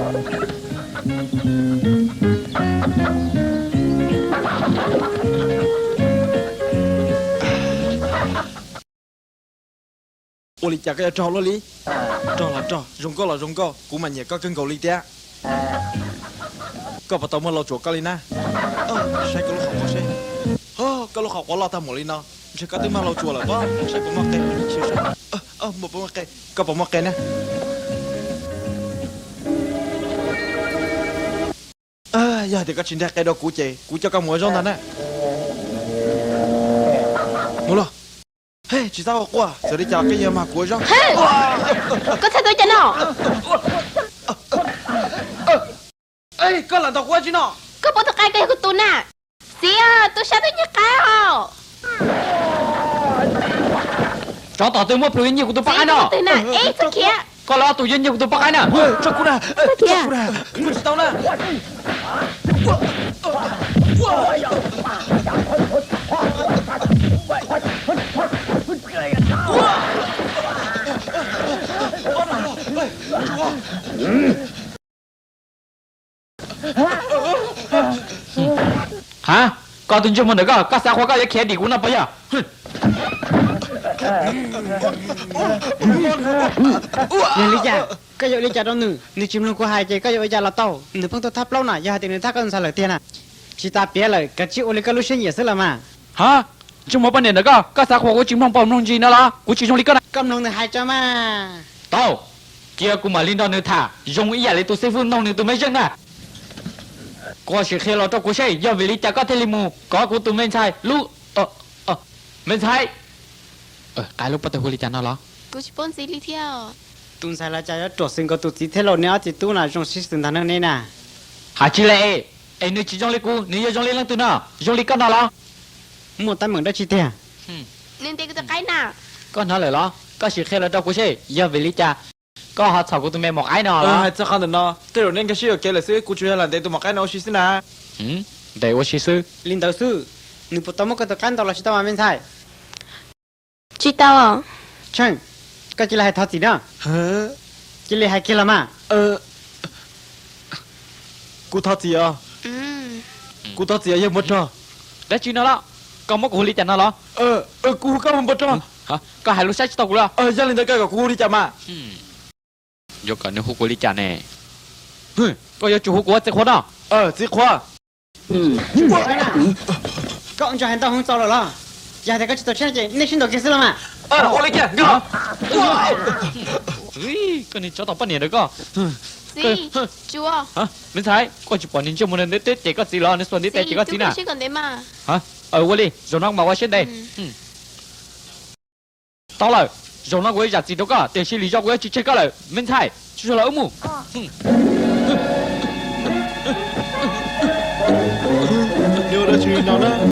Ua li cas koj yuav rog luaj li? Rog los rog, zoo nkauj los zoo nkauj, kuv mas nyiam koj kawg nkaus li thiab. Koj puas tau muaj lau tsuam koj li na? Saib koj lub qhov quav seb. Koj lub qhov quav loj tag npaum li no, ntshe koj twb muaj lau tsuam lawm pob. Saib puas muaj qe. Koj puas muaj qe na? Yog hais tias koj tsis nteg qe rau kuv ces kuv coj koj mus ua zaub ntag na. Mus los. Tsis txhob quaj quaj, txawm li cas los koj yuav mag kuv ua zaub. Koj txhais tau cas no? Koj lam ntaus kuv ua tsi no? Koj pov tus qe, koj yog kuv tus na. Txiv, tus sab twb nyiag qaib os. Tsov tom twg muaj plhus yuav nyiag kuv tus poj qaib no? Koj los ob tug yuav nyiag kuv tus poj qaib na. Kuv tsis tau na. Ha, koj tus ntsej muag ntawm koj, koj xav qhuas koj yuav khiav dim kuv no puas yog? Yog li cas? Koj yuav ua li cas rau nws? Nws tsis mloog kuv hais ces koj yuav ua li cas los tau. Nws pheej tuaj thab plaub na, yog hais tias nws thab koj ntxhais lawm tiag na. Tsis tas piav lawm, kav tsij ua li koj lub siab nyiam xwb los mas. Ha, ntsej muag poj niam ntawm koj, koj xav qhuas kuv tsis mloog paus mloog ntsis no los? Kuv tsis zoo li koj na. Koj mloog nws hais tso mas. Tau, cia kuv mam li nrog nws tham zoo ib yam li tus xib fwb noog nws tus me zeej na. Koj sim qhia los rau kuv seb yog vim li cas koj thiaj li mus kov kuv tus me ntxhais lub, me ntxhais. Qab lub pob tw hu li cas no los? Kuv tsis paub ntxiv li thiab. Tus ntxhais los cas yuav ruam xws nkaus tus txiv thiab lauj, neb ob txiv tub na zoo sib xws ntag ne na. Hais tsis le, es nws tsis zoo li kuv, nws yuav zoo li leej twg no? Zoo li koj no los? Muaj teeb meem dab tsi tiag? Nws ntes kuv tus qaib na. Koj hnov lawm los? Koj sim qhia los rau kuv seb yog vim li cas koj ho txhom kuv tus me maum qaib no los? Hais txog qhov ntawm no, tej zaum neb nkag siab yuam kev lawm xwb, kuv tsuas yog lam ntes tus maum qaib no ua si xwb na. Ntes ua si xwb. Li ntawd xwb, nws puas tau muab koj tus qaib ntaus los tsis tau mas me ntxhais? Tsis tau. Tsheej, koj cia li hais thov txim na. Cia li hais kiag los mas. Kuv thov txim os. Kuv thov txim os yawg npua rog. Dab tsi no los? Koj muab kuv hu li cas no los? Kuv hu koj ua npua rog. Koj hais lus saib tsis tau kuv los? Yog li ntawd koj kom kuv hu li cas mas? Yuav kom nws hu kuv li cas ne? Koj yuav tsum hu kuv ua txiv qhua no. Txiv qhua. Koj ua ntsuag hais ntau heev txaus lawm los? Yog hais tias koj tsis txaus siab no ces nej sib ntaus kiag xwb los mas. Ua li kiag. Koj niag tsov tom poj niam ntawd koj. Me ntxhais, koj tsis pom niag ntsej muag ntev ntev cem koj txiv los? Nws xuas ntiv tes cem koj txiv na. Ua li, zaum no mas ua siab ntev. Tau lawm, zaum no kuv yuav zam txim rau koj, tiam sis lwm zaus kuv yuav tsis tseg koj lawm me ntxhais. Tsuag tsuag los wb mus.